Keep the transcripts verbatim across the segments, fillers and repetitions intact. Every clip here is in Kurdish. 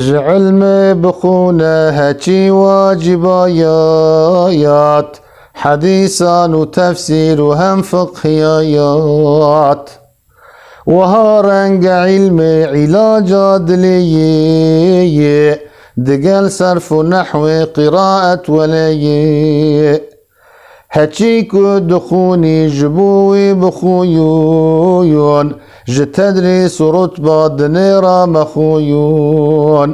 Ji ilmê bixûne heçî wacibiyat, hedîsan û tefsîr û hem fiqhiyat. Wiha renge ilmê îlaca dilê yê, digel serf û nehwê qiraet welê yê. Heçî ku dixûnî ji bo wî bixuyûn, ji tedrîs û rutba dinê re mexuyûn.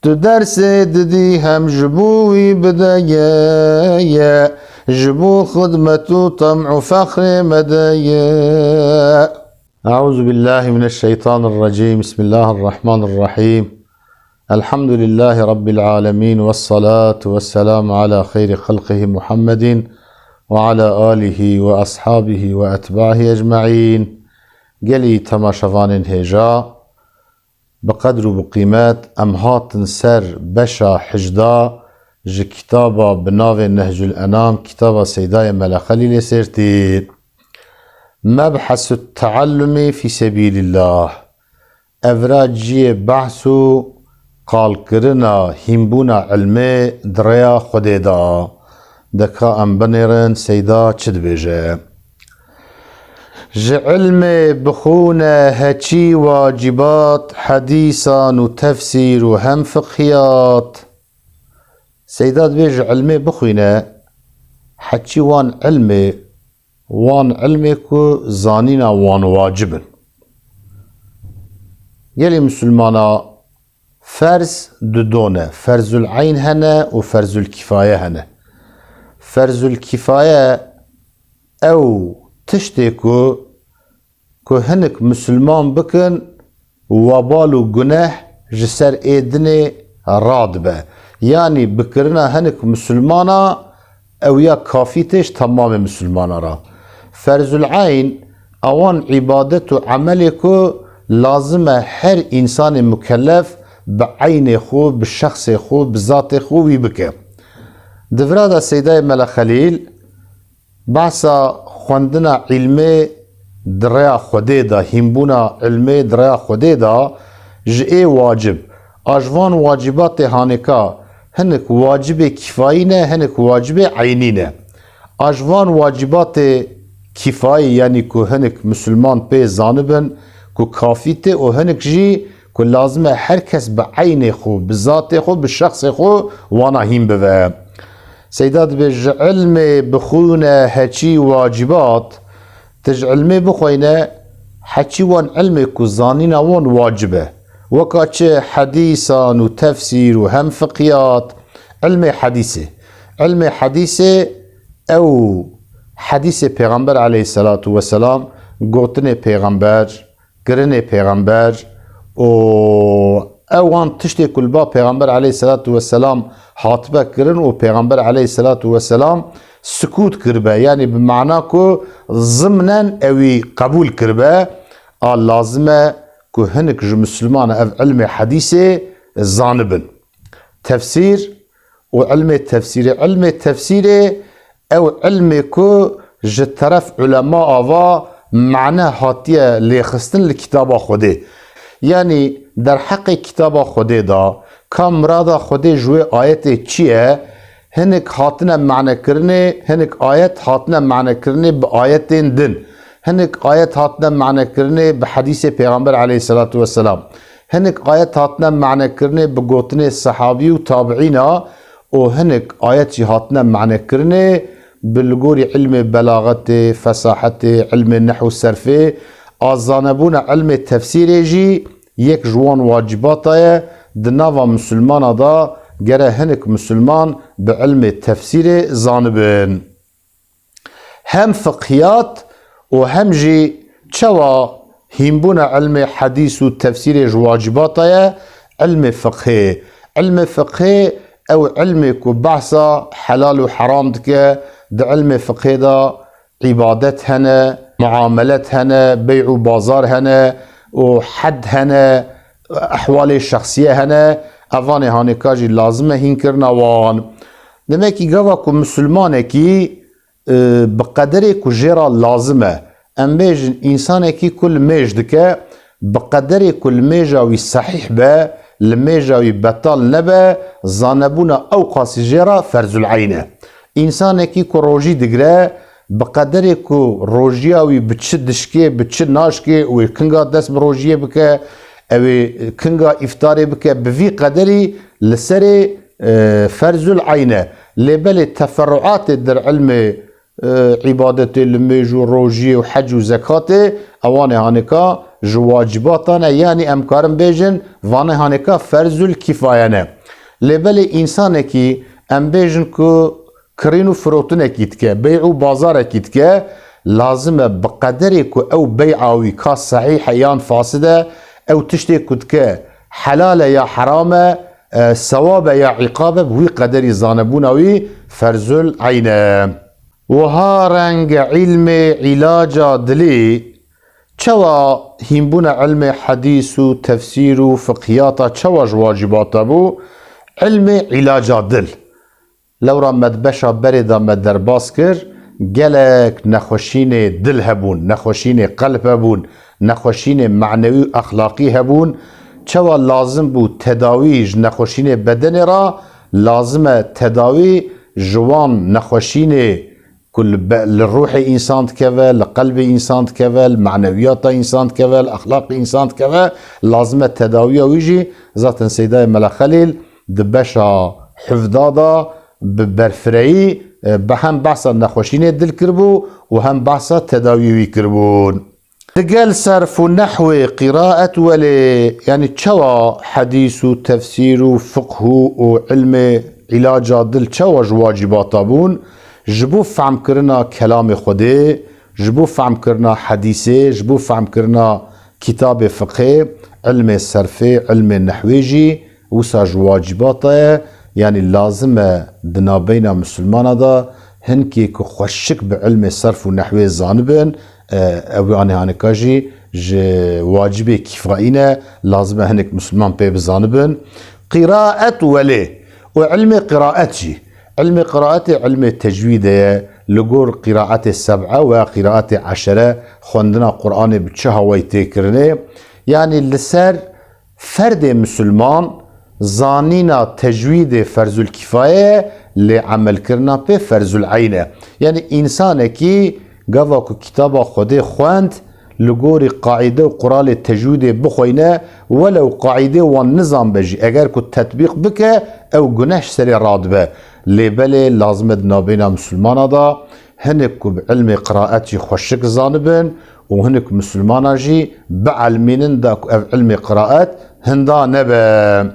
Tu dersê didî hem ji bo wî bideye, ji bo xidmet û tem û fexrê me de ye. أعوذ بالله من الشيطان الرجيم. بسم الله الرحمن الرحيم. الحمد لله رب العالمين، والصلاة والسلام على خير خلقه محمد وعلى آله وأصحابه وأتباعه أجمعين. Gelî temaşevanên hêja, bi qedr û bi qîmet, em hatin ser beşa hejda ji kitaba bi navê Nehcul Enam, kitaba Seydayê Mele Xelîlê Sêrtî. Mebhesut teallumî fî sebîlillah. Evra ciyê behs û qalkirina hînbûna ilmê di rêya Xwedê de. De ka em binêrin, Seyda çi dibêje? Ji ilmê bixûne heçî wacibat, hedîsan û tefsîr û hem fiqhiyat. Seyda dibê ji ilmê bixwîne, heçî wan ilmê, wan ilmê ku zanîna wan wacib in. Gelî misilmana ferz du don e. Ferzul eyn hene û ferzul kifaye hene. Ferzul kifaye ew tiştê ku, ku hinik misilman bikin, webal û guneh ji ser ê dinê radibe. Yanî bikirina hinik misilmana ew ya kafî tê ji temamê misilmana re. Ferzul eyn, ewan îbadet û emelê ku lazim e her însanê mukellef bi eynê xwe, bi şexsê xwe, bi zatê xwe wî bike. Di vira de Seydayê Mele Xelîl behsa xwendina îlmê di rêya Xwedê de, hînbûna îlmê di rêya Xwedê de ji ê wacib. A ji van wacibatê hanêka hinik wacibê kîfayî ne, hinik wacibê eynî ne. A ji van wacibatê kîfayî, yanî ku hinik misilman pê zanibin ku kafî tê û hinik jî ku lazim e her kes bi eynê xwe, bi zatê xwe, bi şexsê xwe wana hîn bive. Seyda dibê, ji ilmê bixwîne heçî wacibat, tu ji ilmê bixwîne, heçî wan ilmê ku zanîna wan wacib e. Weka çi hedîsan û tefsîr û hem fiqhiyat, ilmê hedîsê. Ilmê hedîsê ew hedîsê Pêxember aleyhisselatu vesselam, gotinê Pêxember, kirinê Pêxember û ew wan tiştê ku li ba Pêxember aleyhisselatu vesselam hatibe kirin û Pêxember aleyhisselatu vesselam sukût kiribe. Yanî bi mana ku zimnen ewî qebûl kiribe. A lazim e ku hinik ji misilmana ev ilmê hedîsê zanibin. Tefsîr û ilmê tefsîrê. Ilmê tefsîrê ew ilmê ku ji teref ulema ava mane hatiye lêxistin li kitaba Xwedê. Yanî derheqê kitaba Xwedê de ka mirada Xwedê ji wê ayetê çi ye, hinik hatine manekirinê, hinik ayet hatine manekirinê bi ayetên din. Hinik ayet hatine manekirinê bi hedîsê Pêxember aleyhisselatu vesselam. Hinik ayet hatine manekirinê bi gotinê sehabî û tabiîna û hinik ayet jî hatine manekirinê bi li gorî ilmê belaxetê, fesahetê, ilmê nehw û serfê. A zanebûna ilmê tefsîrê jî yek ji wan wacibata ye. Di nava misilmana de gere hinik misilman bi ilmê tefsîrê zanibin. Hem fiqhiyat û hem jî çawa hînbûna ilmê hedîs û tefsîrê ji wacibata ye, ilmê fiqhê. Ilmê fiqhê ew ilmê ku behsa helal û heram dike, di ilmê fiqhê de îbadet hene, muamelet hene, bey û bazar hene û hed hene, ehwalê şexsiye hene, evanê hanêka jî lazim e hînkirina wan. Demekî gava ku misilmanekî e, bi qederê ku jê re lazim e. Em bêjin, însanekî ku limêj dike, bi qederê ku limêja wî sehîh be, limêja wî betal nebe, zanebûna ew qasî jê re ferzul eyn e. Însanekî ku rojî digre, bi qederê ku rojiya wî bi çi dişkê, bi çi naşkê, wê kinga dest bi rojiyê bike, ew ê kinga îftarê bike, bi vî qederî li serê, e, ferzul eyn e. Lê belê teferruatê der ilmê, e, îbadetê, limêj û rojiyê û hec û zekatê, ewanê hanêka ji wacibatan e, yanî em karin bêjin, vanê hanêka ferzul kîfaye ne. Lê belê însanekî em bêjin ku kirîn û firotinekî dike, bey û bazarekî dike, lazim e bi qederê ku ew bey'a wî ka sehîh e yan fasid e, ew tiştê ku dike helal e ya heram e, e, sewab e ya îqab e, bi wî qederî zanebûna wî ferzul eyn e. Wiha reng îlmê îlaca dilî, çawa hînbûna ilmê hedîs û tefsîr û fiqhiyata çawa ji wacibata bû? Ilmê îlaca dil. Lewra me di beşa berê de me derbas kir, gelek nexweşînê dil hebûn, nexweşînê qelb hebûn, nexweşînê manewî û exlaqî hebûn. Çawa lazim bû tedawî ji nexweşînê bedenê re, lazim e tedawî ji wan nexweşînê ku li be-, li ruhê însan dikeve, li qelbê însan dikeve, li manewiyata însan dikeve, li exlaqê însan dikeve, lazim e tedawiya wî jî. Zaten Seydayê Mela Xelîl di beşa hevdeh de bi berfireyî, e, bi hem behsa nexweşînê dil kiribû û hem behsa tedawiyê wî kiribûn. Digel serf û nehwê qîraet welê, yanî çawa hedîs û tefsîr û fiqh û, û ilmê îlaca dil çawa ji wacibata bûn? Ji bo fehmkirina kelamê Xwedê, ji bo fehmkirina hedîsê, ji bo fehmkirina kitabê fiqhê, ilmê serfê, ilmê nehwê jî wisa ji wacibata ye, yanî lazim e di navbeyna misilmana de hinkê ku xweşik bi ilmê serf û nehwê zanibin, e, ew anê hanika jî ji wacibê kîfayî ne, lazim e hinek misilman pê bizanibin. Qîraet welê û ilmê qîraet jî. Ilmê qiraetê ilmê tecwîdê ye, li gor qiraetê seb'e we qiraetê eşere, xwendina Qur'anê bi çi hawayî tê kirinê. Yanî li ser ferdê misilman zanîna tecwîdê ferzul kîfaye ye, lê emelkirina pê ferzul eyn e. Yanî însanekî gava ku kitaba Xwedê xwend, li gorî qaîde û quralê tecwîdê bixweyne, welew qaîdê wan nizanbe jî, eger ku tetbîq bike, ew guneh ji serê radibe. Lê belê lazim e di navbeyna misilmana de hinek ku bi ilmê qiraet jî xweşik zanibin û hinek misilmana jî bielmînin da ku ev ilmê qiraet hinda nebe.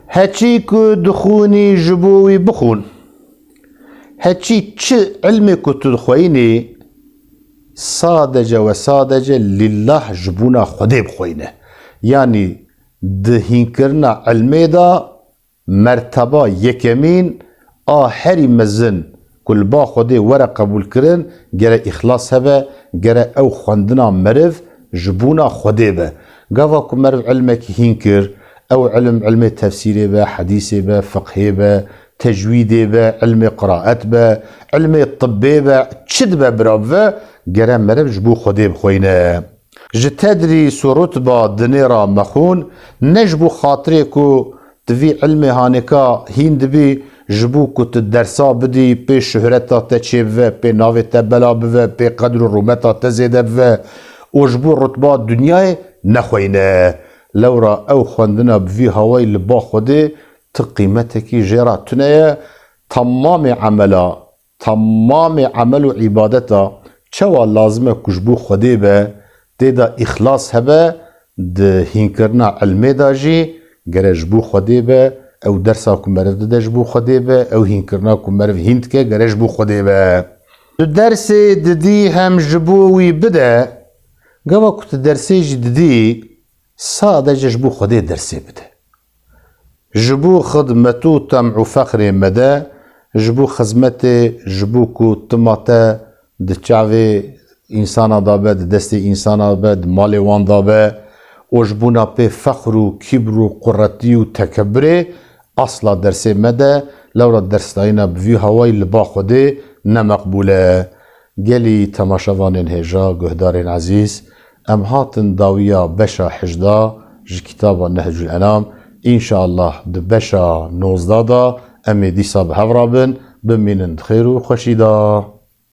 Heçî ku dixwînî ji bo wî bixwin. Heçî çi ilmê ku tu dixweyînî, sadece we sadece lillah ji bona Xwedê bixweyne. Yanî di hînkirina ilmê de merteba yekemîn a herî mezin ku li ba Xwedê were qebûlkirin, gere îxlas hebe, gere ew xwendina meriv ji bona Xwedê be. Gava ku meriv ilmekî hîn kir, ew ilim, ilmê tefsîrê be, hedîsê be, fiqhê be, tecwîdê be, ilmê qiraet be, ilmê tibbê be, çi dibe bira bive, gere meriv ji bo Xwedê bixweyne. Ji tedrîs û rutba dinê re mexûn, ne ji bo xatirê ku tu vî ilmê hanêka hîn dibî, ji bo ku tu dersa bidî, pê şuhreta te çêbive, pê navê te bela bive, pê qedr û rûmeta te zêde bive û ji bo rutba dinyayê nexweyne. Lewra ew xwendina bi vî hawayî li ba Xwedê ti qîmetekî jê re tune ye. Temamê emela, temamê emel û îbadeta çawa lazim e ku ji bo Xwedê be, tê de îxlas hebe, di hînkirina ilmê de jî gere ji bo Xwedê be, ew dersa ku meriv dide ji bo Xwedê be, ew hînkirina ku meriv hîn dike gere ji bo Xwedê be. Tu dersê didî hem ji bo wî bide, gava ku tu dersê jî didî, sadece ji bo Xwedê dersê bide. Ji bo xidmet û tem û fexrê mede, ji bo xizmetê, ji bo ku tima te di çavê însana de be, di destê însana be, di malê wan de be û ji bona pê fexr û kîbr û quretî û tekebirê asla dersê mede, lewra dersdayîna bi vî hawayî li ba Xwedê ne meqbûl e. Gelî temaşevanên hêja, guhdarên ezîz, em hatin dawiya beşa hejdeh ji kitaba Nehcul Enam, Înşallah di beşa nozdeh de em ê dîsa bi hev re bin. Bimînin di xêr û xweşî de.